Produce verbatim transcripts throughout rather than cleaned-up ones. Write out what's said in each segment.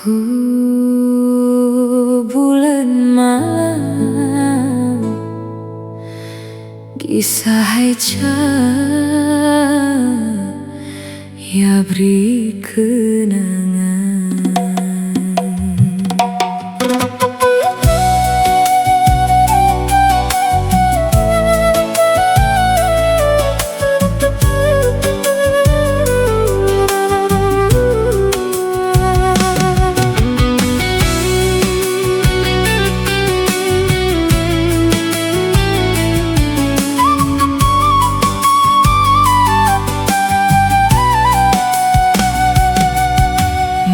Ku buleuen malam, gisa hai cahya bri keunangan.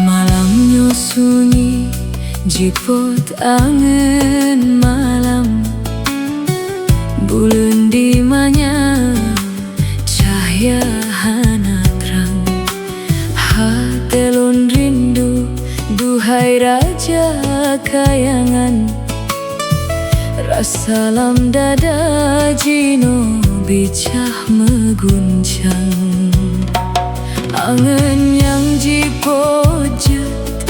Malam nyoe sunyi, jipot angeuen malam. Buleuen di manyam, cahya hana trang. Até lôn rindu, duhai raja kayangan. Rasa lam dada jinoe bicah meuguncang. Angeuen nyang jipot jeuet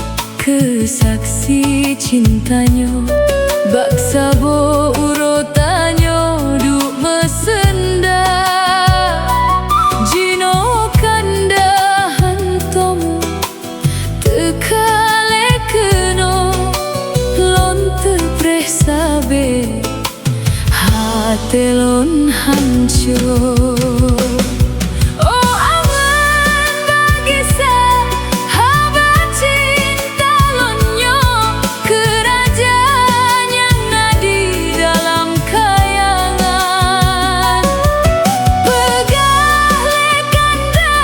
keu saksi cinta nyoe. Bak saboh uroe tanyoe duek meuseunda. Jinoe kanda hantom teuka lé keunoe, lôn teupreh sabé, até lôn hanco. Oh angeuen bak gisa haba cinta lôn nyoe, keu raja nyang na di dalam kayangan. Peugah lé kanda,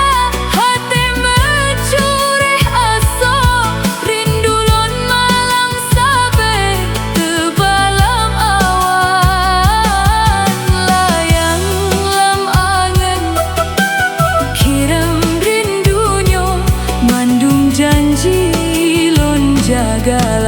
até meucureh asoe, rindu lôn malam sabé teuba lam awan. Layang lam angeuen, kirém rindu nyoe, mandum janji lôn jaga.